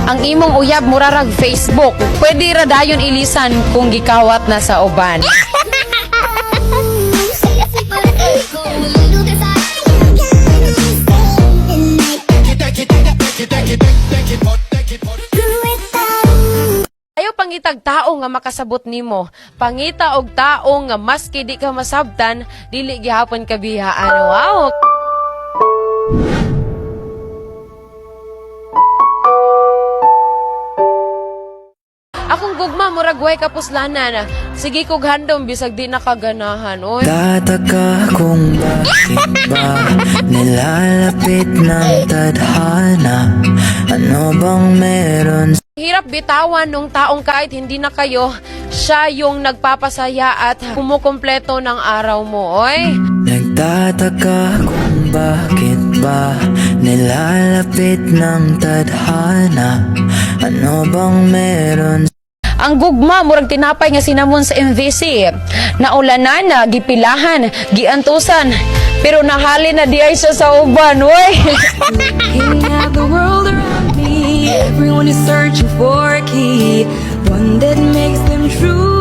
Ang imong uyab murarag Facebook. Pwede ra dayon ilisan kung gikawat na sa uban. Ayaw pangitag tao nga makasabot nimo. Pangita og tao nga maski di ka masabtan, dili gihapon ka biyaan. Wow. Akong gugma murag way kapuslanan. Sige kog handom bisag di nakaganahan. Oy. Tataka kung bakit ba nilalapit ng tadhana. Ano bang meron? Hirap bitawan nung taong kahit hindi na kayo, siya yung nagpapasaya at kumukumpleto ng araw mo, oy. Nagtataka kung bakit ba nilalapit ng tadhana. Ano bang meron? Ang gugma murag tinapay nga sinamon sa MVC. Naulanan na, gipilahan, giantusan, pero nahali na di ay siya sa uban, oy. Looking at the world around me, everyone is searching for a key, one that makes them truly